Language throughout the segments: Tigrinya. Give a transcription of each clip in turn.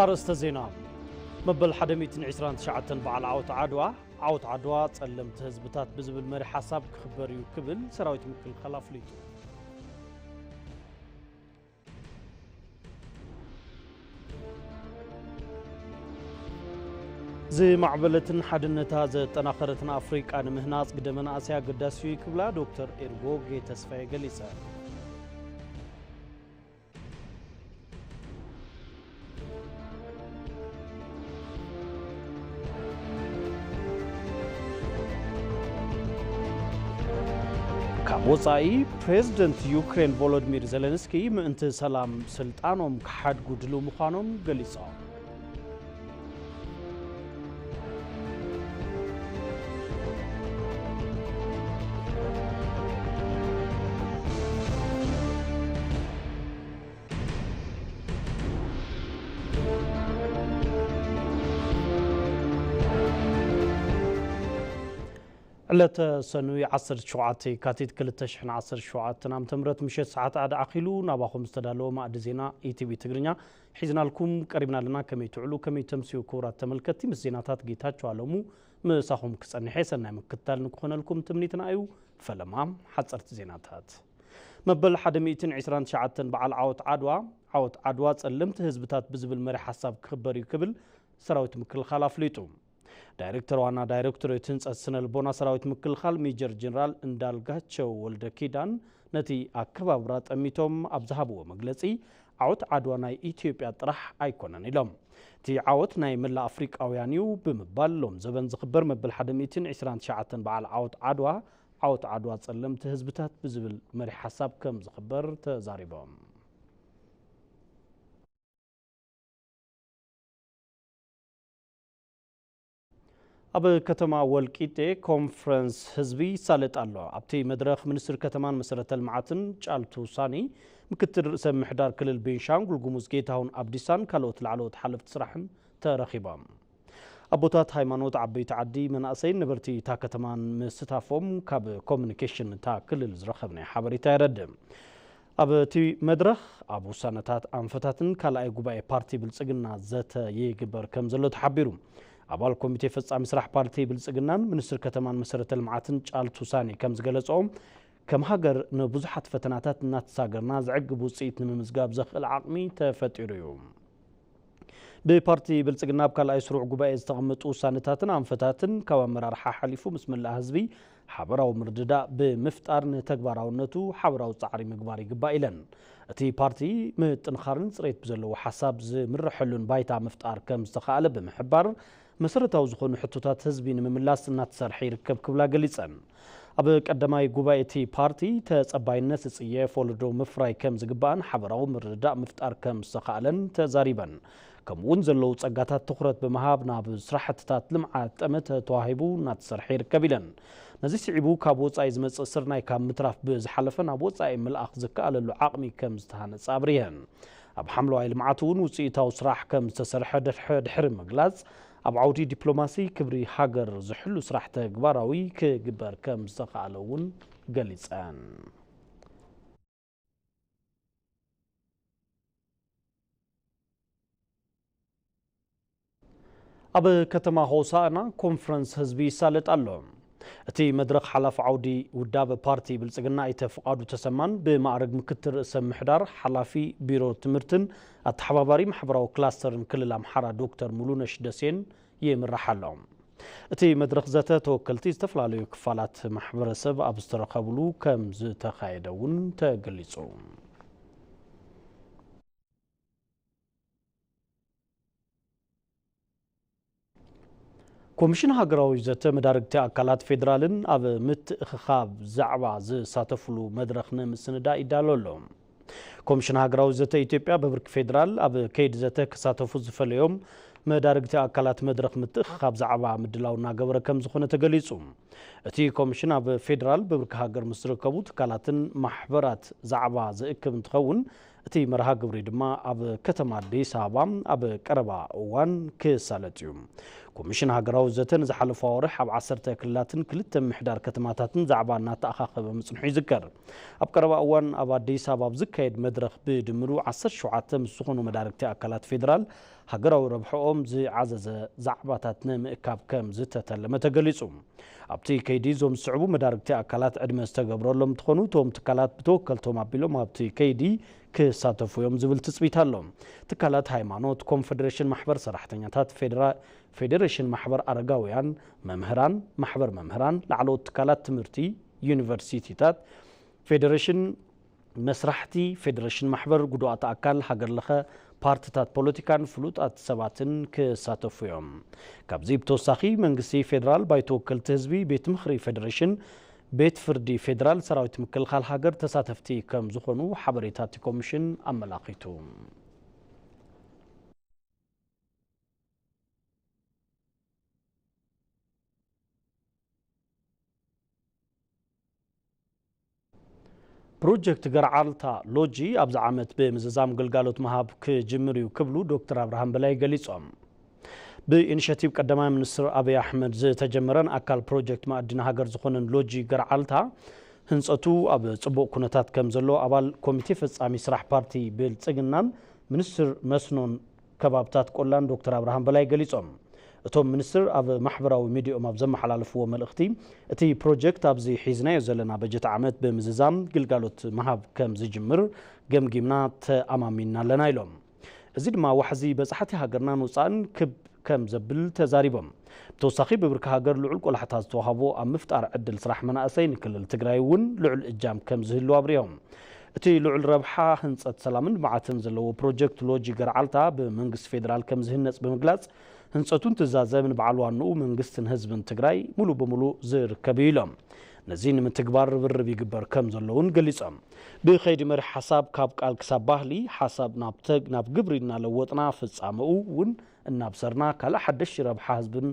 ኣርእስተ ዜና። መበል ሓደ ሚእትን ዕስራን ትሽዓተን በዓል ዓወት ዓድዋ፣ ዓወት ዓድዋ ጸለምቲ ህዝብታት ብዝብል መሪ ሓሳብ ክኽበር እዩ ክብል ሰራዊት ምክልኻል ኣፍሊጡ። ዝማዕበለትን ሓድነታ ዘጠናኸረትን ኣፍሪቃ ንምህናጽ ግደ መናእሰይ ኣገዳሲ እዩ ክብላ ዶክተር ኤርጎጌ ተስፋዬ ገሊጸ። ካብ ወጻኢ፣ ፕሬዝደንት ዩክሬን ቮሎዲሚር ዜሌንስኪ ምእንቲ ሰላም ስልጣኖም ክሓድጉ ድሉው ምዃኖም ገሊጾም። ዕለተ ሰኑይ ዓሰርተ ሸውዓተ የካቲት ክልተ ሽሕን ዓሰርተ ሸውዓተን ዓመተ ምህረት ምሸት ሰዓት ኣደ ኣኺሉ ናባኹም ዝተዳለወ ማእዲ ዜና ኢቲቪ ትግርኛ ሒዝናልኩም ቀሪብና ኣለና። ከመይ ትውዕሉ፣ ከመይ ተምስዩ ክቡራት ተመልከትቲ? ምስ ዜናታት ጌታቸው ኣለሙ ምሳኹም ክጸንሕ እየ። ሰናይ ምክትታል ንክኾነልኩም ትምኒትና እዩ። ፈለማ ሓጸርቲ ዜናታት። መበል ሓደ ሚእትን ዕስራን ትሽዓተን በዓል ዓወት ዓድዋ፣ ዓወት ዓድዋ ጸለምቲ ህዝብታት ብዝብል መሪ ሓሳብ ክኽበር እዩ ክብል ሰራዊት ምክልኻል ኣፍሊጡ። ዳይሬክተር ዋና ዳይሬክቶሬት ህንጸት ስነ ልቦና ሰራዊት ምክልኻል ሜጀር ጀነራል እንዳልጋቸው ወልደ ኪዳን ነቲ ኣከባብራ ጠሚቶም ኣብ ዝሃብዎ መግለጺ፣ ዓወት ዓድዋ ናይ ኢትዮጵያ ጥራሕ ኣይኮነን ኢሎም። እቲ ዓወት ናይ መላእ ኣፍሪቃውያን እዩ ብምባል፣ ሎም ዘበን ዝኽበር መበል ሓደ ሚእትን ዕስራን ትሽዓተን በዓል ዓወት ዓድዋ፣ ዓወት ዓድዋ ጸለምቲ ህዝብታት ብዝብል መሪሕ ሓሳብ ከም ዝኽበር ተዛሪቦም። ኣብ ከተማ ወልቂጤ ኮንፈረንስ ህዝቢ ይሳለጥ ኣሎ። ኣብቲ መድረኽ ሚኒስትር ከተማን መሰረተ ልምዓትን ጫልቱ ሳኒ፣ ምክትል ርእሰ ምምሕዳር ክልል ቤንሻንጉል ጉሙዝ ጌታሁን ኣብዲሳን ካልኦት ላዕለዎት ሓለፍቲ ስራሕን ተረኺቦም። ኣቦታት ሃይማኖት፣ ዓበይቲ ዓዲ፣ መናእሰይን ነበርቲ እታ ከተማን ምስታፎም ካብ ኮሚኒኬሽን እታ ክልል ዝረኸብናዮ ሓበሬታ የረድእ። ኣብ እቲ መድረኽ ኣብ ውሳነታት ኣንፈታትን ካልኣይ ጉባኤ ፓርቲ ብልጽግና ዘተ ይግበር ከም ዘሎ ተሓቢሩ። ኣባል ኮሚቴ ፈጻሚ ስራሕ ፓርቲ ብልጽግናን ሚኒስትር ከተማን መሰረተ ልምዓትን ጫልቱ ሳኒ ከም ዝገለጸኦ፣ ከም ሃገር ንብዙሓት ፈተናታት እናተሳገርና ዘዕግብ ውጽኢት ንምምዝጋብ ዘኽእል ዓቕሚ ተፈጢሩ እዩ። ብፓርቲ ብልጽግና ኣብ ካልኣይ ስሩዕ ጉባኤ ዝተቐመጡ ውሳነታትን ኣንፈታትን ካብ ኣመራርሓ ሓሊፉ ምስ መላእ ህዝቢ ሓበራዊ ምርድዳእ ብምፍጣር ንተግባራውነቱ ሓበራዊ ጻዕሪ ምግባር ይግባእ ኢለን። እቲ ፓርቲ ምጥንኻርን ጽሬት ብዘለዎ ሓሳብ ዝምረሐሉን ባይታ ምፍጣር ከም ዝተኻእለ ብምሕባር፣ መሰረታዊ ዝኾኑ ሕቶታት ህዝቢ ንምምላስ እናተሰርሐ ይርከብ ክብላ ገሊጸን። ኣብ ቀዳማይ ጉባኤ እቲ ፓርቲ ተጸባይነት ዝጽየፍ ወለዶ ምፍራይ ከም ዝግባእን ሓበራዊ ምርድዳእ ምፍጣር ከም ዝተኻእለን ተዛሪበን። ከምኡ እውን ዘለዉ ጸጋታት ትኹረት ብምሃብ ናብ ስራሕትታት ልምዓት ጠመተ ተዋሂቡ እናተሰርሐ ይርከብ ኢለን። ነዚ ስዒቡ ካብ ወጻኢ ዝመጽእ ስርናይ ካብ ምትራፍ ብዝሓለፈ ናብ ወጻኢ ምልኣኽ ዝከኣለሉ ዓቕሚ ከም ዝተሃነጸ ኣብሪሀን። ኣብ ሓምለዋይ ልምዓት እውን ውፅኢታዊ ስራሕ ከም ዝተሰርሐ ድሕ-፣ ድሕሪ ምግላፅ፣ ኣብ ዓውዲ ዲፕሎማሲ ክብሪ ሃገር ዝሕሉ ስራሕ ተግባራዊ ክግበር ከም ዝተኻእለ እውን ገሊፀን። ኣብ ከተማ ሆሳዕና ኮንፈረንስ ህዝቢ ይሳለጥ ኣሎ። እቲ መድረኽ ሓላፊ ዓውዲ ውዳበ ፓርቲ ብልጽግና ኣይተ ፍቓዱ ተሰማን ብማዕረግ ምክትል ርእሰ ምምሕዳር ሓላፊ ቢሮ ትምህርትን ኣተሓባባሪ ማሕበራዊ ክላስተርን ክልል ኣምሓራ ዶክተር ሙሉነሽ ደሴን ይምራሕ ኣሎ። እቲ መድረኽ ዘተ ተወከልቲ ዝተፈላለዩ ክፋላት ማሕበረሰብ ኣብ ዝተረኸብሉ ከም ዝተኻየደ እውን ተገሊጹ። ኮሚሽን ሃገራዊ ዘተ መዳርግቲ ኣካላት ፌዴራልን ኣብ ምትእኽኻብ ዛዕባ ዝሳተፍሉ መድረኽ ንምስንዳእ ይዳሎ ኣሎ። ኮሚሽን ሃገራዊ ዘተ ኢትዮጵያ ብብርኪ ፌዴራል ኣብ ከይዲ ዘተ ክሳተፉ ዝፈለዮም መዳርግቲ ኣካላት መድረኽ ምትእኽኻብ ዛዕባ ምድላው እናገበረ ከም ዝኾነ ተገሊጹ። እቲ ኮሚሽን ኣብ ፌዴራል ብብርኪ ሃገር ምስ ዝርከቡ ትካላትን ማሕበራት ዛዕባ ዝእክብ እንትኸውን፣ እቲ መርሃ ግብሪ ድማ ኣብ ከተማ ኣዲስ ኣበባ ኣብ ቀረባ እዋን ክሳለጥ እዩ። ኮሚሽን ሃገራዊ ዘተ ንዝሓለፈ ኣዋርሕ ኣብ ዓሰርተ ክልላትን ክልተ ምምሕዳር ከተማታትን ዛዕባ እናተኣኻኸበ ምጽንሑ ይዝከር። ኣብ ቀረባ እዋን ኣብ ኣዲስ ኣበባ ኣብ ዝካየድ መድረኽ ብድምሩ ዓሰርተ ሸውዓተ ምስ ዝኾኑ መዳርግቲ ኣካላት ፌዴራል ሃገራዊ ረብሕኦም ዝዓዘዘ ዛዕባታት ንምእካብ ከም ዝተተለመ ተገሊጹ። ኣብቲ ከይዲ እዞም ዝስዕቡ መዳርግቲ ኣካላት ዕድመ ዝተገብረሎም እንትኾኑ፣ እቶም ትካላት ብተወከልቶም ኣቢሎም ኣብቲ ከይዲ ክሳተፉ እዮም ዝብል ትጽቢት ኣሎ። ትካላት ሃይማኖት፣ ኮንፈደሬሽን ማሕበር ሰራሕተኛታት፣ ፌዴራ-፣ ፌዴሬሽን ማሕበር ኣረጋውያን፣ መምህራን፣ ማሕበር መምህራን፣ ላዕለዎት ትካላት ትምህርቲ፣ ዩኒቨርሲቲታት፣ ፌዴሬሽን መስራሕቲ፣ ፌዴሬሽን ማሕበር ጉዱኣት ኣካል፣ ሃገር ለኸ ፓርትታት ፖለቲካን ፍሉጣት ሰባትን ክሳተፉ እዮም። ካብዚ ብተወሳኺ መንግስቲ ፌዴራል፣ ባይቶ ወከልቲ ህዝቢ፣ ቤት ምኽሪ ፌዴሬሽን፣ ቤት ፍርዲ ፌዴራል፣ ሰራዊት ምክልኻል ሃገር ተሳተፍቲ ከም ዝኾኑ ሓበሬታ እቲ ኮሚሽን ኣመላኺቱ። ፕሮጀክት ገርዓልታ ሎጂ ኣብዚ ዓመት ብምዝዛም ግልጋሎት ምሃብ ክጅምር እዩ ክብሉ ዶክተር ኣብርሃም በላይ ገሊጾም። ብኢኒሼቲቭ ቀዳማይ ሚኒስትር ኣብይ ኣሕመድ ዝተጀመረን ኣካል ፕሮጀክት መኣዲ ንሃገር ዝኾነን ሎጂ ገርዓልታ ህንጸቱ ኣብ ጽቡቕ ኩነታት ከም ዘሎ ኣባል ኮሚቴ ፈጻሚ ስራሕ ፓርቲ ብልጽግናን ሚኒስትር መስኖን ከባብታት ቆላን ዶክተር ኣብርሃም በላይ ገሊጾም። እቶም ሚኒስትር ኣብ ማሕበራዊ ሚዲያኦም ኣብ ዘመሓላለፍዎ መልእኽቲ፣ እቲ ፕሮጀክት ኣብዚ ሒዝናዮ ዘለና በጀት ዓመት ብምዝዛም ግልጋሎት ምሃብ ከም ዝጅምር ገምጊምና ተኣማሚንና ኣለና ኢሎም። እዚ ድማ ዋሕዚ በጻሕቲ ሃገርናን ወጻእን ክብ ከም ዘብል ተዛሪቦም። ብተወሳኺ ብብርኪ ሃገር ልዑል ቆላሕታ ዝተዋህቦ ኣብ ምፍጣር ዕድል ስራሕ መናእሰይ ንክልል ትግራይ እውን ልዑል እጃም ከም ዝህሉ ኣብሪሆም። እቲ ልዑል ረብሓ ህንጸት ሰላምን ልምዓትን ዘለዎ ፕሮጀክት ሎጂ ገርዓልታ ብመንግስቲ ፌዴራል ከም ዝህነጽ ብምግላጽ፣ ህንጸቱ እንትዛዘም ንበዓል ዋንኡ መንግስትን ህዝብን ትግራይ ሙሉእ ብሙሉእ ዝርከብ እዩ ኢሎም። ነዚ ንምትግባር ርብርብ ይግበር ከም ዘሎ እውን ገሊጾም። ብኸይዲ መሪሕ ሓሳብ ካብ ቃል ክሳብ ባህሊ፣ ሓሳብ ናብ ተግ-፣ ናብ ግብሪ እናለወጥና ፍጻመኡ እውን እናብሰርና ካልእ ሓደሽ ረብሓ ህዝብን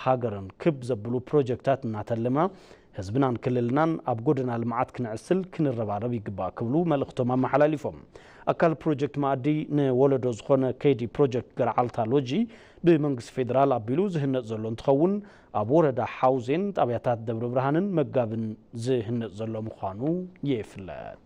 ሃገርን ክብ ዘብሉ ፕሮጀክታት እናተለምና ህዝብናን ክልልናን ኣብ ጎደና ልምዓት ክነዕስል ክንረባረብ ይግባእ ክብሉ መልእኽቶም ኣመሓላሊፎም። ኣካል ፕሮጀክት መኣዲ ንወለዶ ዝኾነ ከይዲ ፕሮጀክት ገርዓልታ ሎጂ ብመንግስቲ ፌዴራል ኣቢሉ ዝህነጽ ዘሎ እንትኸውን ኣብ ወረዳ ሓውዜን ጣብያታት ደብረ ብርሃንን መጋብን ዝህነጽ ዘሎ ምዃኑ ይፍለጥ።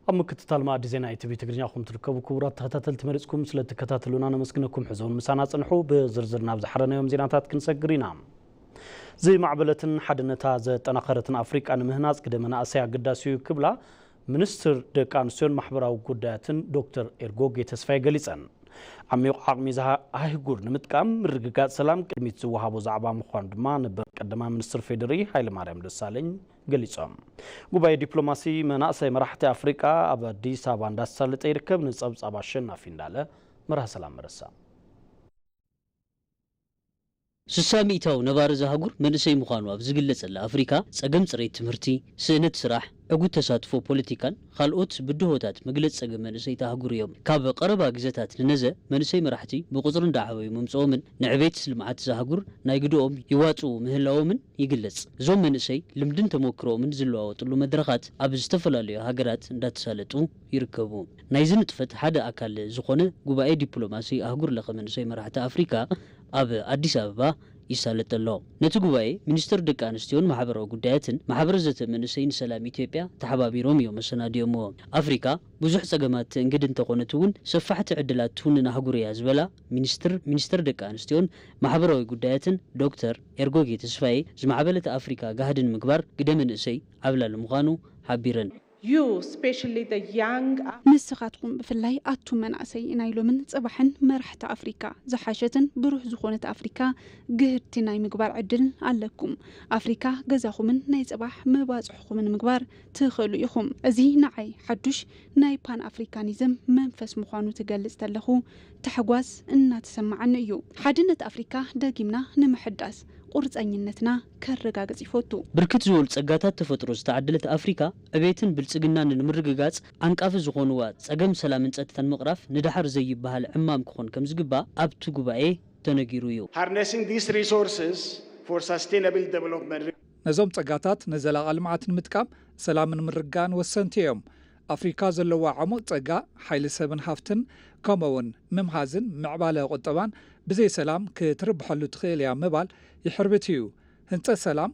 ኣብ ምክትታል መኣዲ ዜና ኢቲቪ ትግርኛ ኹም ትርከቡ ክቡራት ተኸታተልቲ መሪጽኩም ስለ ትከታተሉና ነመስግነኩም። ሕዚ እውን ምሳና ጽንሑ። ብዝርዝር ናብ ዝሓረናዮም ዜናታት ክንሰግር ኢና። ዝማዕበለትን ሓድነታ ዘጠናኸረትን ኣፍሪቃ ንምህናጽ ግደ መናእሰይ ኣገዳሲ እዩ ክብላ ሚኒስትር ደቂ ኣንስትዮን ማሕበራዊ ጉዳያትን ዶክተር ኤርጎጌ ተስፋይ ገሊጸን። ዓሚቕ ዓቕሚ ዝሃ-፣ ኣህጉር ንምጥቃም ምርግጋጽ ሰላም ቅድሚት ዝወሃቦ ዛዕባ ምዃኑ ድማ ነበር ቀዳማይ ሚኒስትር ፌዴሪ ሃይለማርያም ደሳለኝ ገሊጾም። ጉባኤ ዲፕሎማሲ መናእሰይ መራሕቲ ኣፍሪቃ ኣብ ኣዲስ ኣበባ እንዳሳለጠ ይርከብ። ንጸብጻብ ኣሸናፊ እንዳለ፣ መርሃ ሰላም መረሳ። ስሳ ሚእታዊ ነባሪ እዛ ኣህጉር መንእሰይ ምዃኑ ኣብ ዝግለጸላ ኣፍሪካ፣ ጸገም ጽሬት ትምህርቲ፣ ስእነት ስራሕ፣ ዕጉት ተሳትፎ ፖለቲካን ካልኦት ብድሆታት መግለጺ ጸገም መንእሰይ እታ ኣህጉር እዮም። ካብ ቀረባ ግዘታት ንነዘ መንእሰይ መራሕቲ ብቁጽሪ እንዳዓበዩ ምምጽኦምን ንዕቤት ልምዓት እዛ ኣህጉር ናይ ግድኦም ይዋጽኡ ምህላዎምን ይግለጽ። እዞም መንእሰይ ልምድን ተሞክሮኦምን ዝለዋወጥሉ መድረኻት ኣብ ዝተፈላለዩ ሃገራት እንዳተሳለጡ ይርከቡ። ናይዚ ንጥፈት ሓደ ኣካል ዝኾነ ጉባኤ ዲፕሎማሲ ኣህጉር ለኸ መንእሰይ መራሕቲ ኣፍሪካ ኣብ ኣዲስ ኣበባ ይሳለጥ ኣሎ። ነቲ ጉባኤ ሚኒስትር ደቂ ኣንስትዮን ማሕበራዊ ጉዳያትን ማሕበረ ዘተ መንእሰይን ሰላም ኢትዮጵያ ተሓባቢሮም እዮም መሰናዲኦምዎ። ኣፍሪካ ብዙሕ ጸገማት ተእንግድ እንተኾነት እውን ሰፋሕቲ ዕድላት ትውንን ኣህጉር እያ ዝበላ ሚኒስትር ሚኒስትር ደቂ ኣንስትዮን ማሕበራዊ ጉዳያትን ዶክተር ኤርጎጌ ተስፋዬ ዝማዕበለት ኣፍሪካ ጋህዲ ንምግባር ግደ መንእሰይ ዓብላሊ ምዃኑ ሓቢረን። You, especially the young, ንስኻትኩም ብፍላይ ኣቱም መናእሰይ ናይ ሎምን ጽባሕን መራሕቲ ኣፍሪካ ዝሓሸትን ብሩህ ዝኾነት ኣፍሪካ ግህድቲ ናይ ምግባር ዕድል ኣለኩም። ኣፍሪካ ገዛኹምን ናይ ጽባሕ መባጽሕኹምን ምግባር ትኽእሉ ኢኹም። እዚ ንዓይ ሓዱሽ ናይ ፓን ኣፍሪካኒዝም መንፈስ ምዃኑ ትገልጽ ተለኹ ታሕጓስ እናተሰማዓኒ እዩ። ሓድነት ኣፍሪካ ደጊምና ንምሕዳስ ቁርፀኝነትና ከረጋግፅ ይፈቱ። ብርክት ዝበሉ ጸጋታት ተፈጥሮ ዝተዓደለት ኣፍሪካ ዕቤትን ብልጽግናን ንምርግጋጽ ዓንቃፊ ዝኾንዋ ጸገም ሰላምን ጸጥታን ምቕራፍ ንደሓር ዘይበሃል ዕማም ክኾን ከምዝግባእ ኣብቲ ጉባኤ ተነጊሩ እዩ። Harnessing these resources for sustainable development. ነዞም ጸጋታት ንዘላቒ ልምዓት ንምጥቃም ሰላምን ምርግጋእን ወሰንቲ እዮም። ኣፍሪካ ዘለዋ ዕሙቕ ጸጋ ሓይሊ ሰብን ሃፍትን ከምኡውን ምምሃዝን ምዕባለ ቁጠባን ብዘይ ሰላም ክትርብሐሉ ትኽእል እያ ምባል ይሕርብት እዩ። ህንጸት ሰላም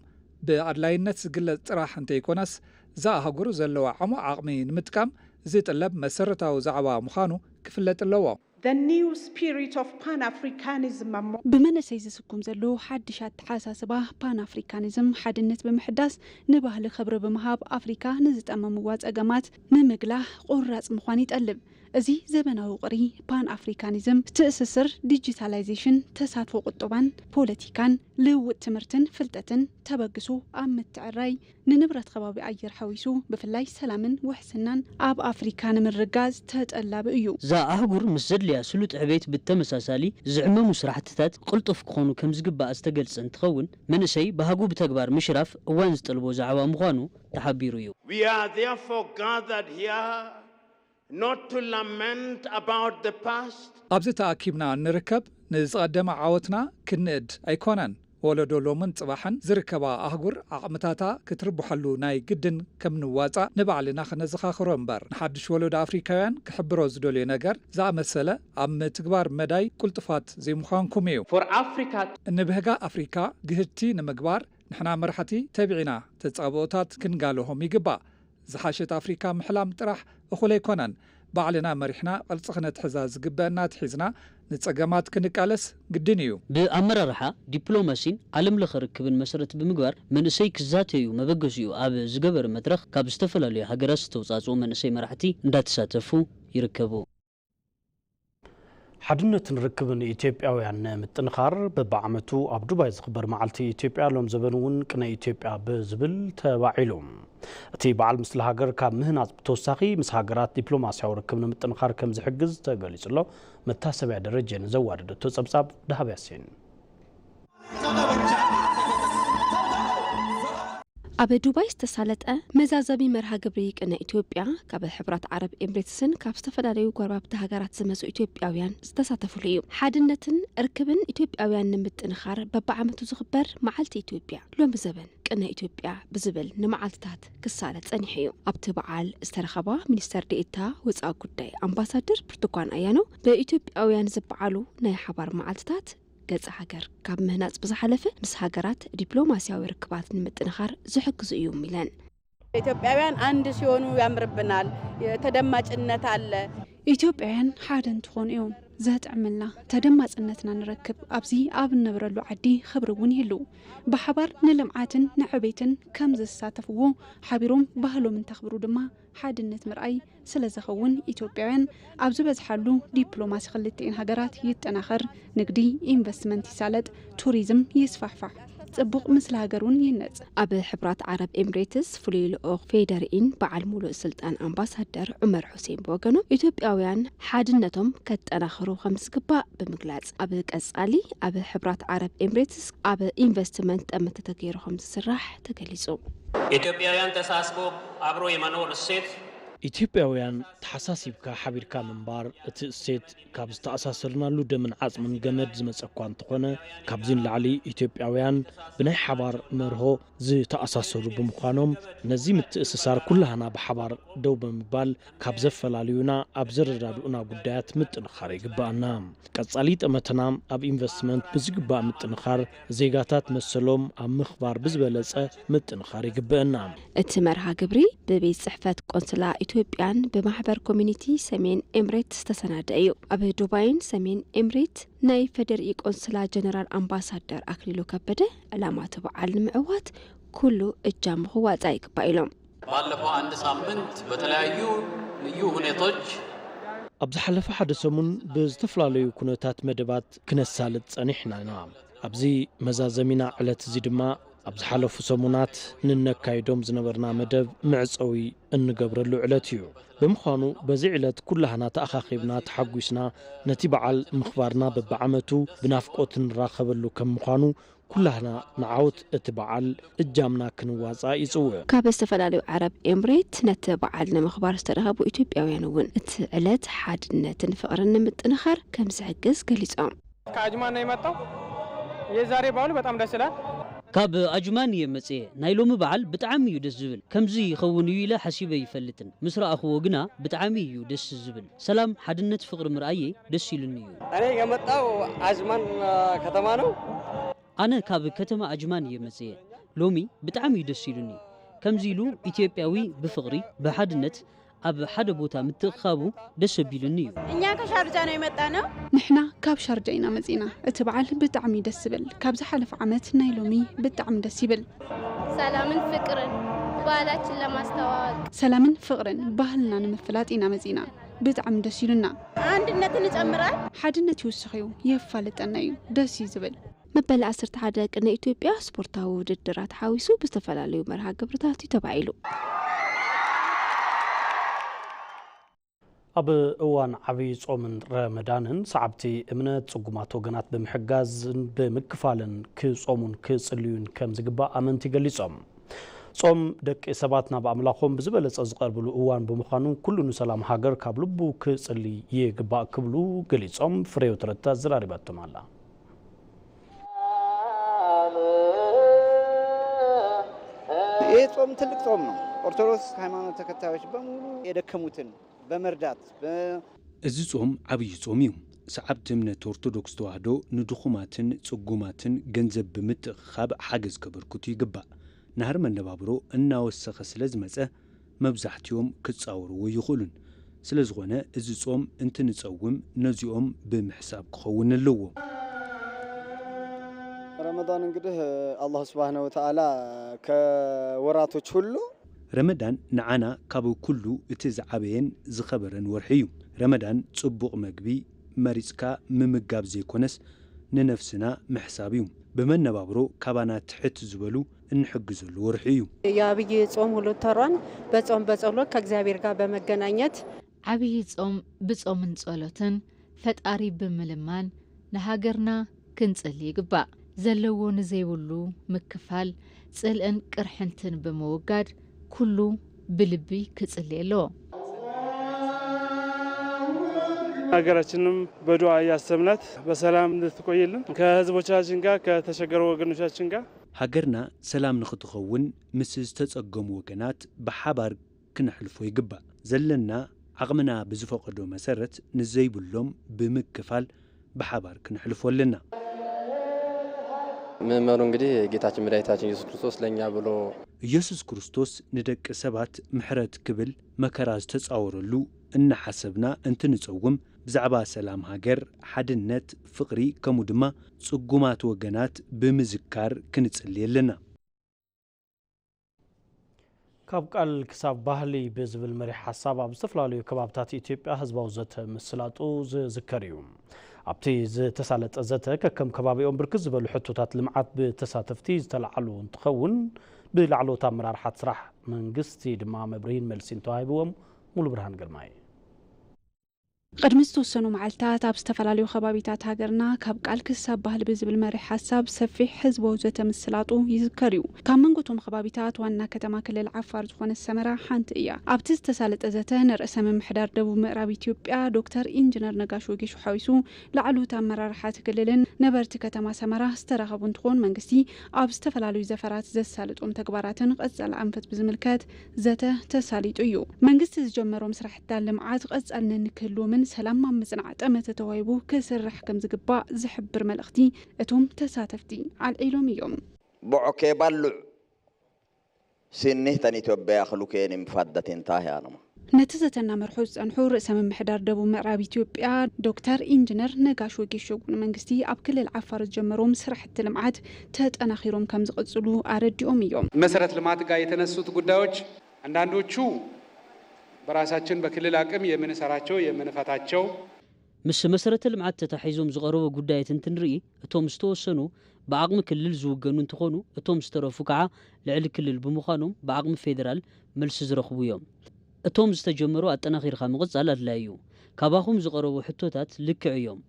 ብኣድላይነት ዝግለጽ ጥራሕ እንተይኮነስ እዛ ኣህጉር ዘለዋ ዕሙቕ ዓቕሚ ንምጥቃም ዝጥለብ መሰረታዊ ዛዕባ ምዃኑ ክፍለጥ ኣለዎ። The new spirit of Pan-Africanism among ብመንእሰይ ዝስኩም ዘሎ ሓድሽ ኣተሓሳስባ ፓን ኣፍሪካኒዝም ሓድነት ብምሕዳስ ንባህሊ ክብሪ ብምሃብ ኣፍሪካ ንዝጠመምዋ ጸገማት ንምግላህ ቆራጽ ምዃን ይጠልብ። እዚ ዘበናዊ ውቕሪ ፓን ኣፍሪካኒዝም ትእስስር ዲጂታላይዜሽን ተሳትፎ ቁጠባን ፖለቲካን ልውውጥ ትምህርትን ፍልጠትን ተበግሶ ኣብ ምትዕራይ ንንብረት ከባቢ ኣየር ሓዊሱ ብፍላይ ሰላምን ውሕስናን ኣብ ኣፍሪካ ንምርጋዝ ተጠላቢ እዩ። እዛ ኣህጉር ምስ ዘድልያ ስሉጥ ዕቤት ብተመሳሳሊ ዝዕመሙ ስራሕትታት ቅልጡፍ ክኾኑ ከምዝግባእ ዝተገልጸ እንትኸውን መንእሰይ ባህጉ ብተግባር ምሽራፍ እዋን ዝጠልቦ ዛዕባ ምዃኑ ተሓቢሩ እዩ። We are therefore gathered here not to lament about the past, ኣብዚ ተኣኪብና እንርከብ ንዝቐደመ ዓወትና ክንእድ ኣይኮነን። ወለዶ ሎምን ጽባሕን ዝርከባ ኣህጉር ዓቕምታታ ክትርብሐሉ ናይ ግድን ከም ንዋጻእ ንባዕልና ክነዘኻኽሮ እምበር ንሓድሽ ወለዶ ኣፍሪካውያን ክሕብሮ ዝደልዮ ነገር ዝኣመሰለ ኣብ ምትግባር መዳይ ቅልጡፋት ዘይምዃንኩም እዩ። For Africa እንብህጋ ኣፍሪካ ግህድቲ ንምግባር ንሕና መራሕቲ ተቢዕና ተጻብኦታት ክንጋልሆም ይግባእ። ዝሓሸት ኣፍሪካ ምሕላም ጥራሕ እኹል ኣይኮነን። ባዕልና መሪሕና ቅርፂ ክነትሕዛ ዝግበአና ኣትሒዝና ንፀገማት ክንቃለስ ግድን እዩ። ብኣመራርሓ ዲፕሎማሲን ዓለም ለኸ ርክብን መሰረት ብምግባር መንእሰይ ክዛተዩ መበገሲኡ ኣብ ዝገበረ መድረኽ ካብ ዝተፈላለዩ ሃገራት ዝተውፃፅኡ መንእሰይ መራሕቲ እንዳተሳተፉ ይርከቡ። ሓድነትን ርክብን ኢትዮጵያውያን ንምጥንኻር በብዓመቱ ኣብ ዱባይ ዝኽበር መዓልቲ ኢትዮጵያ ሎም ዘበን እውን ቅነ ኢትዮጵያ ብዝብል ተባዒሉ። እቲ በዓል ምስለ ሃገር ካብ ምህናፅ ብተወሳኺ ምስ ሃገራት ዲፕሎማስያዊ ርክብ ንምጥንኻር ከም ዝሕግዝ ተገሊጹ ኣሎ። መታሰቢያ ደረጀ ንዘዋደደቶ ጸብጻብ ደሃብ ያሲን። ኣብ ዱባይ ዝተሳለጠ መዛዘሚ መርሃ ግብሪ ቅነ ኢትዮጵያ ካብ ሕብራት ዓረብ ኤምሬትስን ካብ ዝተፈላለዩ ጎረባብቲ ሃገራት ዝመፁ ኢትዮጵያውያን ዝተሳተፉሉ እዩ። ሓድነትን ርክብን ኢትዮጵያውያን ንምጥንኻር በብዓመቱ ዝኽበር መዓልቲ ኢትዮጵያ ሎሚ ዘበን ቅነ ኢትዮጵያ ብዝብል ንመዓልትታት ክሳለጥ ጸኒሑ እዩ። ኣብቲ በዓል ዝተረኸባ ሚኒስተር ዴኤታ ወፃኢ ጉዳይ ኣምባሳደር ብርቱኳን ኣያኖ ብኢትዮጵያውያን ዝበዓሉ ናይ ሓባር መዓልትታት ገጸ ሃገር ካብ ምህናጽ ብዝሓለፈ ምስ ሃገራት ዲፕሎማስያዊ ርክባት ንምጥንኻር ዝሕግዙ እዮም ኢለን። ኢትዮጵያውያን አንድ ሲሆኑ ያምርብናል። ተደማጭነት አለ። ኢትዮጵያውያን ሓደ እንትኾኑ እዮም ዘጥዕምልና፣ ተደማፅነትና ንረክብ። ኣብዚ ኣብ እነብረሉ ዓዲ ክብሪ እውን ይህልው። ብሓባር ንልምዓትን ንዕቤትን ከም ዝሳተፍዎ ሓቢሮም ባህሎም እንተኽብሩ ድማ ሓድነት ምርኣይ ስለ ዘኸውን ኢትዮጵያውያን ኣብ ዝበዝሓሉ ዲፕሎማሲ ክልቲኤን ሃገራት ይጠናኸር፣ ንግዲ፣ ኢንቨስትመንት ይሳለጥ፣ ቱሪዝም ይስፋሕፋሕ፣ ፅቡቕ ምስሊ ሃገር እውን ይነፅ። ኣብ ሕብራት ዓረብ ኤምሬትስ ፍሉይ ልኡኽ ፌደርኢን በዓል ሙሉእ ስልጣን ኣምባሳደር ዑመር ሑሴን ብወገኖም ኢትዮጵያውያን ሓድነቶም ከጠናኽሩ ከምዝግባእ ብምግላፅ ኣብ ቀፃሊ ኣብ ሕብራት ዓረብ ኤምሬትስ ኣብ ኢንቨስትመንት ጠመተ ተገይሩ ከምዝስራሕ ተገሊፁ። ኢትዮጵያውያን ተሳስቦ አብሮ የመኖር እሴት ኢትዮጵያውያን ተሓሳሲብካ ሓቢርካ ምንባር እቲ እሴት ካብ ዝተኣሳሰርናሉ ደምን ዓጽምን ገመድ ዝመጸ እኳ እንተኾነ፣ ካብዚ ንላዕሊ ኢትዮጵያውያን ብናይ ሓባር መርሆ ዝተኣሳሰሩ ብምዃኖም፣ ነዚ ምትእስሳር ኩላህና ብሓባር ደው ብምባል ካብ ዘፈላልዩና ኣብ ዘረዳድኡና ጉዳያት ምጥንኻር ይግበኣና። ቀጻሊ ጠመተና ኣብ ኢንቨስትመንት ብዝግባእ ምጥንኻር፣ ዜጋታት መሰሎም ኣብ ምኽባር ብዝበለጸ ምጥንኻር ይግበአና። እቲ መርሃ ግብሪ ብቤት ጽሕፈት ቆንስላ ኢትዮጵያን ብማሕበር ኮሚኒቲ ሰሜን ኤምሬት ዝተሰናደ እዩ። ኣብ ዱባይን ሰሜን ኤምሬት ናይ ፌዴሪኢ ቆንስላ ጀነራል ኣምባሳደር ኣክሊሉ ከበደ፣ ዕላማ እቲ በዓል ንምዕዋት ኩሉ እጃሙ ክዋጻእ ይግባእ ኢሎም። ባለፈው አንድ ሳምንት በተለያዩ ልዩ ሁኔታዎች ኣብ ዝሓለፈ ሓደ ሰሙን ብዝተፈላለዩ ኩነታት መደባት ክነሳልጥ ጸኒሕና ኢና። ኣብዚ መዛዘሚና ዕለት እዚ ድማ ኣብ ዝሓለፉ ሰሙናት ንነካይዶም ዝነበርና መደብ መዕጸዊ እንገብረሉ ዕለት እዩ። ብምዃኑ በዚ ዕለት ኩላህና ተኣኻኺብና ተሓጒስና ነቲ በዓል ምኽባርና በብዓመቱ ብናፍቆት እንራኸበሉ ከም ምዃኑ ኩላህና ንዓወት እቲ በዓል እጃምና ክንዋጻእ ይጽውዕ። ካብ ዝተፈላለዩ ዓረብ ኤምሬት ነቲ በዓል ንምኽባር ዝተረኸቡ ኢትዮጵያውያን እውን እቲ ዕለት ሓድነትን ፍቕርን ንምጥንኻር ከም ዝሕግዝ ገሊጾም። ከአጅማን ነው የመጣው። የዛሬ በዓሉ በጣም ደስ ይላል። ካብ ኣጅማን እየ መጽየ። ናይ ሎሚ በዓል ብጣዕሚ እዩ ደስ ዝብል። ከምዚ ይኸውን እዩ ኢለ ሓሲበ ይፈልጥን። ምስ ረኣኽዎ ግና ብጣዕሚ እዩ ደስ ዝብል። ሰላም፣ ሓድነት፣ ፍቕሪ ምርኣየ ደስ ኢሉኒ እዩ። እኔ የመጣው አጅማን ከተማ ነው። ኣነ ካብ ከተማ ኣጅማን እየ መጽየ። ሎሚ ብጣዕሚ እዩ ደስ ኢሉኒ። ከምዚ ኢሉ ኢትዮጵያዊ ብፍቕሪ፣ ብሓድነት ኣብ ሓደ ቦታ ምትእኽኻቡ ደስ ኣቢሉኒ እዩ። እኛ ከሻርጃ ነው የመጣነው። ንሕና ካብ ሻርጃ ኢና መጺና። እቲ በዓል ብጣዕሚ ደስ ዝብል። ካብ ዝሓለፈ ዓመት ናይ ሎሚ ብጣዕሚ ደስ ይብል። ሰላምን ፍቅርን ባህላችን ለማስተዋወቅ። ሰላምን ፍቕርን ባህልና ንምፍላጥ ኢና መጺና። ብጣዕሚ ደስ ኢሉና። አንድነትን ይጨምራል። ሓድነት ይውስኽ እዩ፣ የፋልጠና እዩ። ደስ እዩ ዝብል። መበል ዓሰርተ ሓደ ቅነ ኢትዮጵያ ስፖርታዊ ውድድራት ሓዊሱ ብዝተፈላለዩ መርሃ ግብርታት እዩ ተባዒሉ። ኣብ እዋን ዓብዪ ጾምን ረመዳንን ሰዓብቲ እምነት ጽጉማት ወገናት ብምሕጋዝን ብምክፋልን ክጾሙን ክጽልዩን ከም ዝግባእ ኣመንቲ ገሊጾም። ጾም ደቂ ሰባት ናብ ኣምላኾም ብዝበለጸ ዝቐርብሉ እዋን ብምዃኑ ኩሉ ንሰላም ሃገር ካብ ልቡ ክጽሊ ይግባእ ክብሉ ገሊጾም። ፍሬው ተረታ ዘራሪባቶም ኣላ። ይህ ጾም ትልቅ ጾም ነው። ኦርቶዶክስ ሃይማኖት ተከታዮች በሙሉ የደከሙትን በመርዳት በ- እዚ ጾም ዓብዪ ጾም እዩ። ሰዓብቲ እምነት ኦርቶዶክስ ተዋህዶ ንድኹማትን ጽጉማትን ገንዘብ ብምትእኽኻብ ሓገዝ ከበርክቱ ይግባእ። ናህሪ መነባብሮ እናወሰኸ ስለ ዝመጸ መብዛሕትኦም ክጻወርዎ ይኽእሉን። ስለ ዝኾነ እዚ ጾም እንትንጸውም ነዚኦም ብምሕሳብ ክኸውን ኣለዎ። ረመዳን እንግዲህ አላህ ስብሓነ ወተዓላ ከወራቶች ሁሉ ረመዳን ንዓና ካብ ኩሉ እቲ ዝዓበየን ዝኸበረን ወርሒ እዩ። ረመዳን ጽቡቕ መግቢ መሪጽካ ምምጋብ ዘይኮነስ ንነፍስና ምሕሳብ እዩ። ብመነባብሮ ካባና ትሕት ዝበሉ እንሕግዘሉ ወርሒ እዩ። የአብይ ጾም ሁለት ተሯን በጾም በጸሎት ከእግዚአብሔር ጋር በመገናኘት ዓብዪ ጾም ብጾምን ጸሎትን ፈጣሪ ብምልማን ንሃገርና ክንጽሊ ይግባእ። ዘለዎ ንዘይብሉ ምክፋል፣ ጽልእን ቅርሕንትን ብምውጋድ ኩሉ ብልቢ ክጽሊ ኣለዎ። ሀገራችንም በዱዓ እያሰብናት በሰላም እንድትቆይልን ከህዝቦቻችን ጋር ከተቸገሩ ወገኖቻችን ጋር ሃገርና ሰላም ንኽትኸውን ምስ ዝተጸገሙ ወገናት ብሓባር ክነሕልፎ ይግባእ። ዘለና ዓቕምና ብዝፈቐዶ መሰረት ንዘይብሎም ብምክፋል ብሓባር ክነሕልፎ ኣለና። መምህሩ እንግዲህ ጌታችን መድኃኒታችን ኢየሱስ ክርስቶስ ለእኛ ብሎ ኢየሱስ ክርስቶስ ንደቂ ሰባት ምሕረት ክብል መከራ ዝተጻወረሉ እናሓሰብና እንትንጸውም ብዛዕባ ሰላም ሃገር፣ ሓድነት፣ ፍቕሪ ከምኡ ድማ ጽጉማት ወገናት ብምዝካር ክንጽሊ ኣለና። ካብ ቃል ክሳብ ባህሊ ብዝብል መሪሕ ሓሳብ ኣብ ዝተፈላለዩ ከባብታት ኢትዮጵያ ህዝባዊ ዘተ ምስላጡ ዝዝከር እዩ። ኣብቲ ዝተሳለጠ ዘተ ከከም ከባቢኦም ብርክት ዝበሉ ሕቶታት ልምዓት ብተሳተፍቲ ዝተላዓሉ እንትኸውን ብላዕለዎት ኣመራርሓት ስራሕ መንግስቲ ድማ መብርሂን መልሲን ተዋሂብዎም። ሙሉ ብርሃን ግርማይ። ቅድሚ ዝተወሰኑ መዓልታት ኣብ ዝተፈላለዩ ከባቢታት ሃገርና ካብ ቃል ክሳብ ባህሊ ብዝብል መሪሕ ሓሳብ ሰፊሕ ህዝባዊ ዘተ ምስላጡ ይዝከር እዩ። ካብ መንጎ እቶም ከባቢታት ዋና ከተማ ክልል ዓፋር ዝኾነት ሰመራ ሓንቲ እያ። ኣብቲ ዝተሳለጠ ዘተ ንርእሰ ምምሕዳር ደቡብ ምዕራብ ኢትዮጵያ ዶክተር ኢንጂነር ነጋሽ ወጌሾ ሓዊሱ ላዕለዎት ኣመራርሓ እቲ ክልልን ነበርቲ ከተማ ሰመራ ዝተራኸቡ እንትኾን መንግስቲ ኣብ ዝተፈላለዩ ዘፈራት ዘሳልጦም ተግባራትን ቀጻሊ ኣንፈት ብዝምልከት ዘተ ተሳሊጡ እዩ። መንግስቲ ዝጀመሮም ስራሕቲ ልምዓት ቀጻልነት ንክህልዎምን ሰላም ኣብ ምጽናዕ ጠመተ ተዋሂቡ ክስራሕ ከም ዝግባእ ዝሕብር መልእኽቲ እቶም ተሳተፍቲ ኣልዒሎም እዮም። ብዖ ኬባሉዕ ሲኒህ ተን ኢትዮጵያ ያኽሉ ኬን ምፋደት እንታይ ያነማ ነቲ ዘተ እናመርሑ ዝጸንሑ ርእሰ ምምሕዳር ደቡብ ምዕራብ ኢትዮጵያ ዶክተር ኢንጂነር ነጋሽ ወጌሾ እውን መንግስቲ ኣብ ክልል ዓፋር ዝጀመሮም ስራሕቲ ልምዓት ተጠናኺሮም ከም ዝቕጽሉ ኣረዲኦም እዮም። መሰረት ልማት ጋር የተነሱት ጉዳዮች አንዳንዶቹ በራሳችን በክልል አቅም የምንሰራቸው የምንፈታቸው ምስ መሰረተ ልምዓት ተታሒዞም ዝቐረቡ ጉዳያት እንትንርኢ እቶም ዝተወሰኑ ብዓቕሚ ክልል ዝውገኑ እንትኾኑ እቶም ዝተረፉ ከዓ ልዕሊ ክልል ብምዃኖም ብዓቕሚ ፌዴራል መልሲ ዝረኽቡ እዮም። እቶም ዝተጀመሩ ኣጠናኺርካ ምቕፃል ኣድላዪ እዩ። ካባኹም ዝቐረቡ ሕቶታት ልክዕ እዮም፣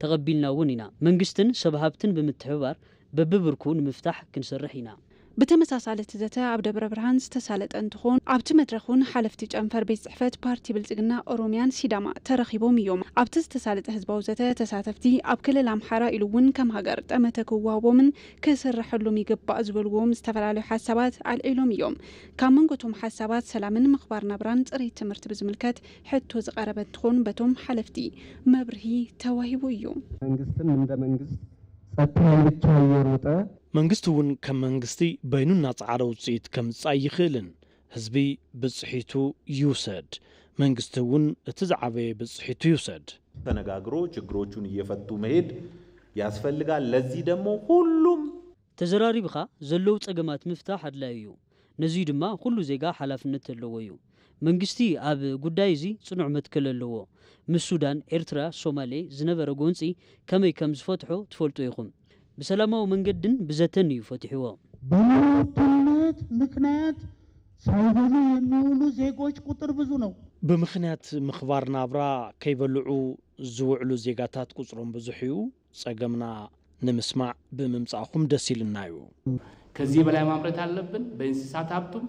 ተቐቢልና እውን ኢና። መንግስትን ሰብ ሃብትን ብምትሕብባር በብብርኩ ንምፍታሕ ክንሰርሕ ኢና። ብተመሳሳሊ እቲ ዘተ ኣብ ደብረ ብርሃን ዝተሳለጠ እንትኾን ኣብቲ መድረኽ እውን ሓለፍቲ ጨንፈር ቤት ፅሕፈት ፓርቲ ብልፅግና ኦሮሚያን ሲዳማ ተረኺቦም እዮም። ኣብቲ ዝተሳለጠ ህዝባዊ ዘተ ተሳተፍቲ ኣብ ክልል ኣምሓራ ኢሉ እውን ከም ሃገር ጠመተ ክዋሃቦምን ክስረሐሉም ይግባእ ዝበልዎም ዝተፈላለዩ ሓሳባት ኣልዒሎም እዮም። ካብ መንጎ እቶም ሓሳባት ሰላምን ምኽባር ናብራን ፅሬት ትምህርቲ ብዝምልከት ሕቶ ዝቐረበ እንትኾን በቶም ሓለፍቲ መብርሂ ተዋሂቡ እዩ። መንግስትም እንደ መንግስት ጸጥታውን ብቻ እየሮጠ መንግስቲ እውን ከም መንግስቲ በይኑ እናጸዓረ ውፅኢት ከምጻእ ይኽእልን ህዝቢ ብፅሒቱ ይውሰድ። መንግስቲ እውን እቲ ዝዓበየ ብፅሒቱ ይውሰድ። ተነጋግሮ ችግሮቹን እየፈቱ መሄድ ያስፈልጋል። ለዚህ ደግሞ ሁሉም ተዘራሪብኻ ዘለዉ ጸገማት ምፍታሕ ኣድላዩ እዩ። ነዙይ ድማ ኩሉ ዜጋ ሓላፍነት ኣለዎ እዩ። መንግስቲ ኣብ ጉዳይ እዚ ጽኑዕ መትከል ኣለዎ። ምስ ሱዳን፣ ኤርትራ፣ ሶማሌ ዝነበረ ጎንጺ ከመይ ከም ዝፈትሖ ትፈልጡ ኢኹም። ብሰላማዊ መንገድን ብዘተን እዩ ፈትሕዎ። በኑሮ ውድነት ምክንያት ሳይበሉ የሚውሉ ዜጎች ቁጥር ብዙ ነው። ብምኽንያት ምኽባር ናብራ ከይበልዑ ዝውዕሉ ዜጋታት ቁጽሮም ብዙሕ እዩ። ጸገምና ንምስማዕ ብምምጻእኹም ደስ ኢልና እዩ። ከዚህ በላይ ማምረት አለብን። በእንስሳት ሀብቱም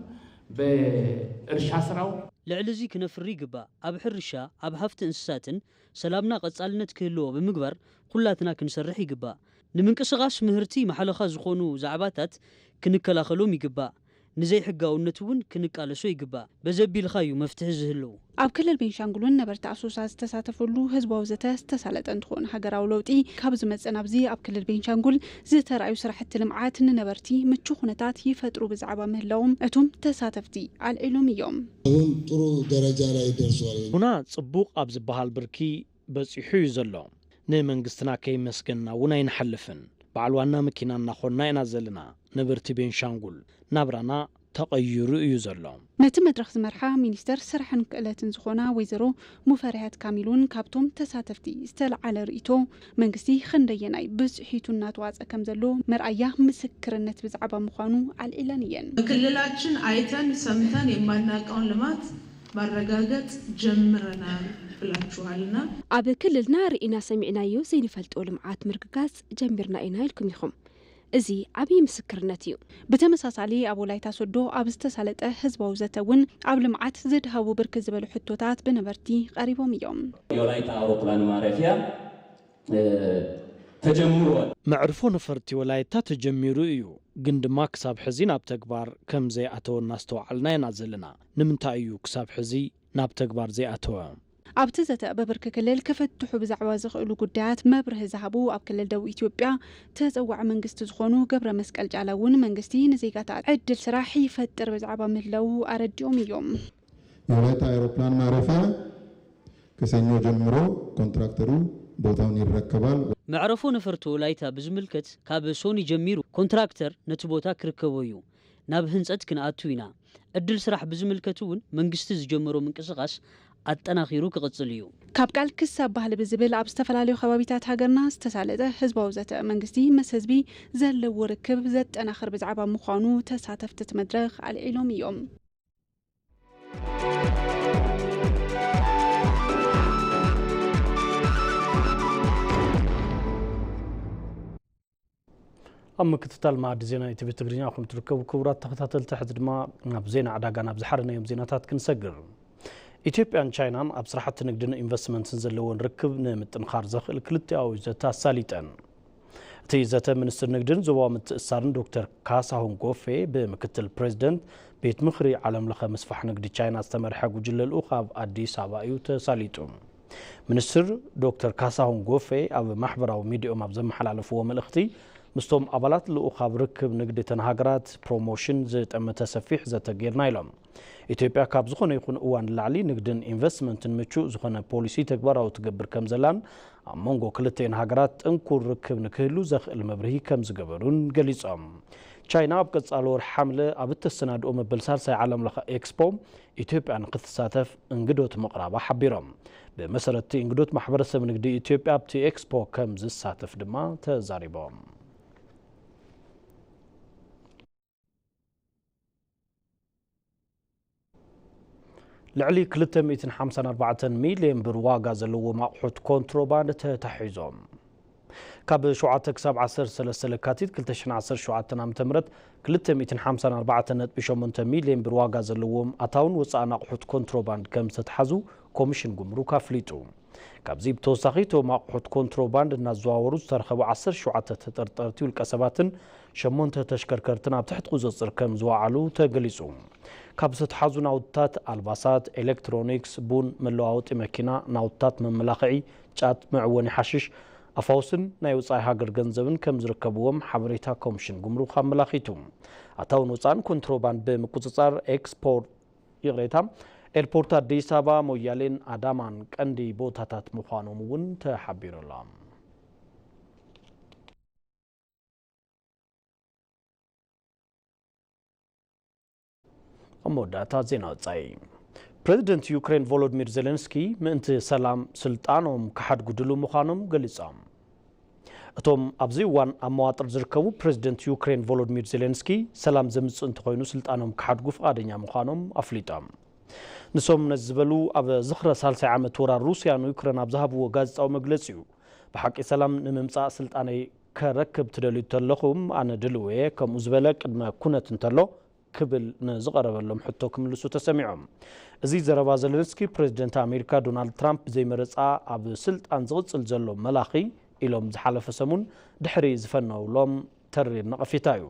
በእርሻ ስራው ልዕሊ እዚ ክነፍሪ ይግባእ። ኣብ ሕርሻ፣ ኣብ ሃፍቲ እንስሳትን ሰላምና ቀጻልነት ክህልዎ ብምግባር ኩላትና ክንሰርሕ ይግባእ። ንምንቅስቓስ ምህርቲ ማሕለኻ ዝኾኑ ዛዕባታት ክንከላኸሎም ይግባእ። ንዘይሕጋውነት እውን ክንቃለሶ ይግባእ። በዘቢልካ እዩ መፍትሒ ዝህልው። ኣብ ክልል ቤንሻንጉልን ነበርቲ ኣሶሳ ዝተሳተፈሉ ህዝባዊ ዘተ ዝተሳለጠ እንትኾን ሃገራዊ ለውጢ ካብ ዝመፅእ ናብዚ ኣብ ክልል ቤንሻንጉል ዝተራእዩ ስራሕቲ ልምዓት ንነበርቲ ምቹ ኩነታት ይፈጥሩ ብዛዕባ ምህላዎም እቶም ተሳተፍቲ ኣልዒሎም እዮም። አሁን ጥሩ ደረጃ ላይ ደርሷል። ቡና ጽቡቕ ኣብ ዝበሃል ብርኪ በጺሑ እዩ ዘሎ። ንመንግስትና ከይመስገንና እውን ኣይንሓልፍን። በዓል ዋና መኪና እናኾንና ኢና ዘለና። ነበርቲ ቤንሻንጉል ናብራና ተቐይሩ እዩ ዘሎ። ነቲ መድረኽ ዝመርሓ ሚኒስተር ስራሕን ክእለትን ዝኾና ወይዘሮ ሙፈሪያት ካሚሉን ካብቶም ተሳተፍቲ ዝተለዓለ ርእይቶ መንግስቲ ክንደየናይ ብፅሒቱ እናተዋፀ ከም ዘሎ መርኣያ ምስክርነት ብዛዕባ ምዃኑ ኣልዒለን እየን። በክልላችን አይተን ሰምተን የማናውቀውን ልማት ማረጋገጥ ጀምረናል ብላችኋልና። ኣብ ክልልና ርኢና ሰሚዕናዮ ዘይንፈልጦ ልምዓት ምርግጋፅ ጀሚርና ኢና ኢልኩም ኢኹም። እዚ ዓብዪ ምስክርነት እዩ። ብተመሳሳሊ ኣብ ወላይታ ሶዶ ኣብ ዝተሳለጠ ህዝባዊ ዘተ እውን ኣብ ልምዓት ዝድሃቡ ብርክት ዝበሉ ሕቶታት ብነበርቲ ቀሪቦም እዮም። የወላይታ ኣውሮፕላን ማረፊያ ተጀምሯል። መዕርፎ ነፈርቲ ወላይታ ተጀሚሩ እዩ፣ ግን ድማ ክሳብ ሕዚ ናብ ተግባር ከም ዘይኣተወ እናስተውዓልና ኢና ዘለና። ንምንታይ እዩ ክሳብ ሕዚ ናብ ተግባር ዘይኣተወ? ኣብቲ ዘተ ብብርኪ ክልል ክፍትሑ ብዛዕባ ዝኽእሉ ጉዳያት መብርሂ ዝሃቡ ኣብ ክልል ደቡብ ኢትዮጵያ ተፀዋዒ መንግስቲ ዝኾኑ ገብረመስቀል ጫላ እውን መንግስቲ ንዜጋታት ዕድል ስራሕ ይፈጥር ብዛዕባ ምህላዉ ኣረዲኦም እዮም። የወላይታ አውሮፕላን ማረፊያ ከሰኞ ጀምሮ ኮንትራክተሩ ቦታውን ይረከባል። መዕረፎ ነፈርቲ ወላይታ ብዝምልከት ካብ ሶኒ ጀሚሩ ኮንትራክተር ነቲ ቦታ ክርከቦ እዩ። ናብ ህንፀት ክንኣቱ ኢና። ዕድል ስራሕ ብዝምልከት እውን መንግስቲ ዝጀመሮ ምንቅስቓስ ኣጠናኺሩ ክቕፅል እዩ። ካብ ቃል ክሳብ ባህሊ ብዝብል ኣብ ዝተፈላለዩ ከባቢታት ሃገርና ዝተሳለጠ ህዝባዊ ዘተ መንግስቲ ምስ ህዝቢ ዘለዎ ርክብ ዘጠናኽር ብዛዕባ ምዃኑ ተሳተፍቲ እቲ መድረኽ ኣልዒሎም እዮም። ኣብ ምክትታል መኣዲ ዜና ኢቲቪ ትግርኛ ኢኹም ትርከቡ ክቡራት ተኸታተልቲ። ሕዚ ድማ ናብ ዜና ዕዳጋ ናብ ዝሓረናዮም ዜናታት ክንሰግር። ኢትዮጵያን ቻይናን ኣብ ስራሕቲ ንግድን ኢንቨስትመንትን ዘለወን ርክብ ንምጥንኻር ዘኽእል ክልቲኣዊ ዘተ ኣሳሊጠን። እቲ ዘተ ሚኒስትር ንግድን ዞባዊ ምትእስሳርን ዶክተር ካሳሁን ጎፌ ብምክትል ፕሬዚደንት ቤት ምኽሪ ዓለም ለኸ ምስፋሕ ንግዲ ቻይና ዝተመርሐ ጉጅለ ልኡኽ ኣብ ኣዲስ ኣበባ እዩ ተሳሊጡ። ሚኒስትር ዶክተር ካሳሁን ጎፌ ኣብ ማሕበራዊ ሚዲያኦም ኣብ ዘመሓላለፍዎ መልእኽቲ፣ ምስቶም ኣባላት ልኡኽ ኣብ ርክብ ንግዲ እተን ሃገራት ፕሮሞሽን ዝጠመተ ሰፊሕ ዘተ ጌርና ኢሎም። ኢትዮጵያ ካብ ዝኾነ ይኹን እዋን ንላዕሊ ንግድን ኢንቨስትመንትን ምቹእ ዝኾነ ፖሊሲ ተግባራዊ ትገብር ከም ዘላን ኣብ መንጎ ክልተን ሃገራት ጥንኩር ርክብ ንክህሉ ዘኽእል መብርሂ ከም ዝገበሩን ገሊጾም። ቻይና ኣብ ቀጻሊ ወርሒ ሓምለ ኣብ እተሰናድኦ መበል ሳልሳይ ዓለም ለኸ ኤክስፖ ኢትዮጵያ ንክትሳተፍ እንግዶት ምቕራባ ሓቢሮም። ብመሰረት እቲ እንግዶት ማሕበረሰብ ንግዲ ኢትዮጵያ ኣብቲ ኤክስፖ ከም ዝሳተፍ ድማ ተዛሪቦም። ልዕሊ ክልተ ሚእትን ሓምሳን ኣርባዕተን ሚልዮን ብር ዋጋ ዘለዎም ኣቑሑት ኮንትሮባንድ ተታሒዞም። ካብ ሸውዓተ ክሳብ ዓሰርተ ሰለስተ ለካቲት ክልተ ሽሕን ዓሰርተ ሸውዓተን ዓመተ ምህረት ክልተ ሚእትን ሓምሳን ኣርባዕተን ነጥቢ ሸሞንተ ሚልዮን ብር ዋጋ ዘለዎም ኣታውን ወጻእን ኣቑሑት ኮንትሮባንድ ከም ዝተታሓዙ ኮሚሽን ጉምሩክ ኣፍሊጡ። ካብዚ ብተወሳኺ እቶም ኣቑሑት ኮንትሮባንድ እናዘዋወሩ ዝተረኸቡ ዓሰርተ ሸውዓተ ተጠርጠርቲ ውልቀ ሰባትን ሸሞንተ ተሽከርከርትን ኣብ ትሕቲ ቁፅፅር ከም ዝወዓሉ ተገሊፁ። ካብ ዝተትሓዙ ናውትታት ኣልባሳት፣ ኤሌክትሮኒክስ፣ ቡን፣ መለዋወጢ መኪና፣ ናውትታት መመላኽዒ፣ ጫት፣ መዕወኒ ሓሽሽ፣ ኣፋውስን ናይ ወፃኢ ሃገር ገንዘብን ከም ዝርከብዎም ሓበሬታ ኮሚሽን ጉምሩክ ኣመላኺቱ። ኣታውን ወፃእን ኮንትሮባንድ ብምቁፅፃር ኤክስፖርት ይቕሬታ፣ ኤርፖርት ኣዲስ ኣበባ፣ ሞያሌን ኣዳማን ቀንዲ ቦታታት ምዃኖም እውን ተሓቢሩ ኣሎ። ኣብ መወዳእታ ዜና ወጻኢ። ፕሬዚደንት ዩክሬን ቮሎዲሚር ዜሌንስኪ ምእንቲ ሰላም ስልጣኖም ክሓድጉ ድሉ ምዃኖም ገሊጾም። እቶም ኣብዚ እዋን ኣብ መዋጥር ዝርከቡ ፕሬዚደንት ዩክሬን ቮሎዲሚር ዜሌንስኪ ሰላም ዘምጽእ እንተኾይኑ ስልጣኖም ክሓድጉ ፍቓደኛ ምዃኖም ኣፍሊጦም። ንሶም ነዚ ዝበሉ ኣብ ዝኽረ ሳልሳይ ዓመት ወራር ሩስያ ንዩክሬን ኣብ ዝሃብዎ ጋዜጣዊ መግለጺ እዩ። ብሓቂ ሰላም ንምምጻእ ስልጣነይ ከረክብ ትደልዩ እንተለኹም ኣነ ድልው እየ፣ ከምኡ ዝበለ ቅድመ ኩነት እንተሎ ክብል ንዝቐረበሎም ሕቶ ክምልሱ ተሰሚዖም። እዚ ዘረባ ዘለንስኪ ፕሬዚደንት ኣሜሪካ ዶናልድ ትራምፕ ብዘይመረጻ ኣብ ስልጣን ዝቕጽል ዘሎ መላኺ ኢሎም ዝሓለፈ ሰሙን ድሕሪ ዝፈነውሎም ተሪር ነቐፌታ እዩ።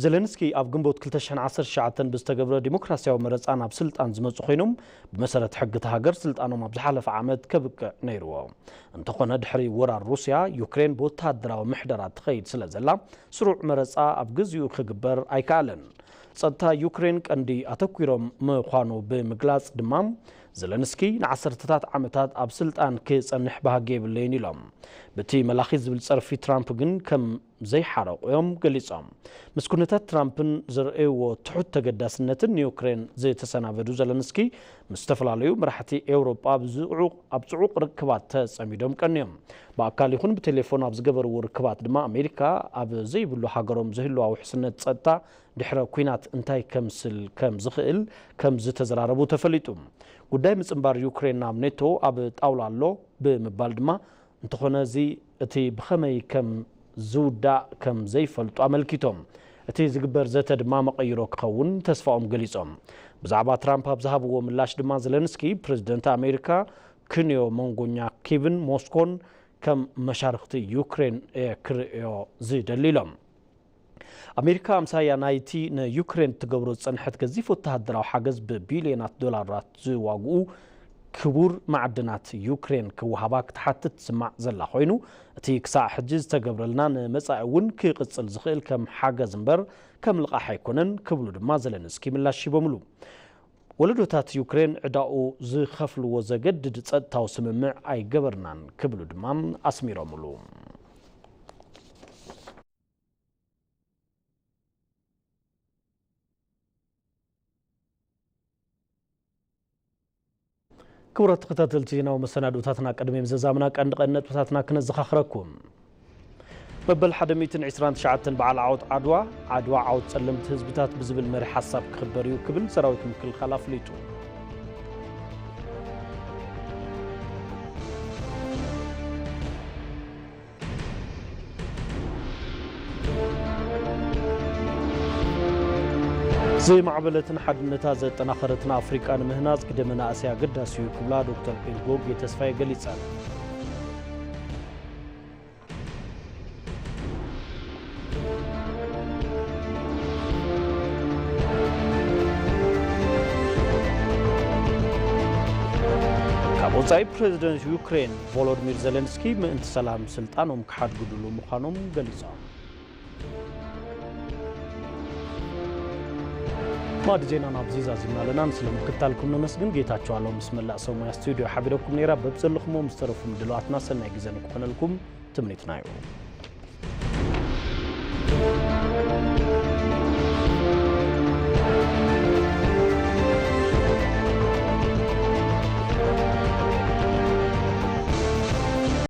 ዘለንስኪ ኣብ ግንቦት ክልተ ሽሕን ዓሰርተ ትሽዓተን ብዝተገብረ ዲሞክራሲያዊ መረጻ ናብ ስልጣን ዝመጹ ኮይኖም፣ ብመሰረት ሕጊ እታ ሃገር ስልጣኖም ኣብ ዝሓለፈ ዓመት ከብቅዕ ነይርዎ። እንተኾነ ድሕሪ ወራር ሩስያ፣ ዩክሬን ብወተሃደራዊ ምሕደራ ትኸይድ ስለ ዘላ፣ ስሩዕ መረጻ ኣብ ግዚኡ ክግበር ኣይከኣለን። ጸጥታ ዩክሬን ቀንዲ ኣተኲሮም ምዃኑ ብምግላጽ ድማ፣ ዘለንስኪ ንዓሰርተታት ዓመታት ኣብ ስልጣን ክጸንሕ ባህጊ የብለይን ኢሎም። በቲ መላኺ ዝብል ጸርፊ ትራምፕ ግን ከም ዘይሓረቑ እዮም ገሊጾም። ምስ ኩነታት ትራምፕን ዘርእይዎ ትሑት ተገዳስነትን ንዩክሬን ዝተሰናበዱ ዘለንስኪ፣ ምስ ዝተፈላለዩ መራሕቲ ኤውሮጳ ኣብ ዝዕቑ-፣ ኣብ ጽዑቕ ርክባት ተጸሚዶም ቀንዮም። ብኣካል ይኹን ብቴሌፎን ኣብ ዝገበርዎ ርክባት ድማ ኣሜሪካ ኣብ ዘይብሉ ሃገሮም ዝህልዋ ውሕስነት ጸጥታ ድሕረ ኲናት እንታይ ከምስል ከም ዝኽእል ከም ዝተዘራረቡ ተፈሊጡ። ጉዳይ ምጽንባር ዩክሬን ናብ ኔቶ ኣብ ጣውላ ኣሎ ብምባል ድማ እንተኾነ እዚ እቲ ብኸመይ ከም ዝውዳእ ከም ዘይፈልጡ ኣመልኪቶም። እቲ ዝግበር ዘተ ድማ መቐይሮ ክኸውን ተስፋኦም ገሊጾም። ብዛዕባ ትራምፕ ኣብ ዝሃብዎ ምላሽ ድማ ዘለንስኪ ፕሬዚደንት ኣሜሪካ ክንዮ መንጎኛ ኪቭን ሞስኮን ከም መሻርኽቲ ዩክሬን እየ ክርእዮ ዝደሊ ኢሎም። ኣሜሪካ ኣምሳያ ናይቲ ንዩክሬን ትገብሮ ዝጸንሐት ገዚፍ ወተሃደራዊ ሓገዝ ብቢልዮናት ዶላራት ዝዋግኡ ክቡር ማዕድናት ዩክሬን ክወሃባ ክትሓትት ትስማዕ ዘላ ኮይኑ፣ እቲ ክሳዕ ሕጂ ዝተገብረልና ንመጻኢ እውን ክቕጽል ዝኽእል ከም ሓገዝ እምበር ከም ልቓሕ ኣይኮነን ክብሉ ድማ ዘለንስኪ ምላሽ ሂቦምሉ። ወለዶታት ዩክሬን ዕዳኡ ዝኸፍልዎ ዘገድድ ጸጥታዊ ስምምዕ ኣይገበርናን ክብሉ ድማ ኣስሚሮምሉ። ክቡራት ተኸታተልቲ ዜናዊ መሰናድኦታትና፣ ቅድሚ ምዝዛምና ቀንዲ ቀንዲ ነጥብታትና ክነዘኻኽረኩም። መበል ሓደ ሚእትን ዕስራን ትሽዓተን በዓል ዓወት ዓድዋ፣ ዓድዋ ዓወት ጸለምቲ ህዝብታት ብዝብል መሪ ሓሳብ ክኽበር እዩ ክብል ሰራዊት ምክልኻል ኣፍሊጡ። ዝማዕበለትን ሓድነታ ዘጠናኸረትን ኣፍሪቃ ንምህናጽ ግደ መናእሰይ ኣገዳሲ እዩ ክብላ ዶክተር ኤርጎጌ ተስፋዬ ገሊጸን። ካብ ወጻኢ ፕሬዝደንት ዩክሬን ቮሎድሚር ዜሌንስኪ ምእንቲ ሰላም ስልጣኖም ክሓድጉ ድሉው ምዃኖም ገሊጾም። ማዕዲ ዜና ናብዚ ዛዚምና ኣለና። ንስለ ምክትታልኩም ነመስግን። ጌታቸው ኣለው ምስ መላእ ሰብ ሞያ ስቱዲዮ ሓቢረኩም ነይራ። በብዘለኹሞ ምስ ተረፉ ምድላዋትና ሰናይ ግዜ ንክኾነልኩም ትምኒትና እዩ።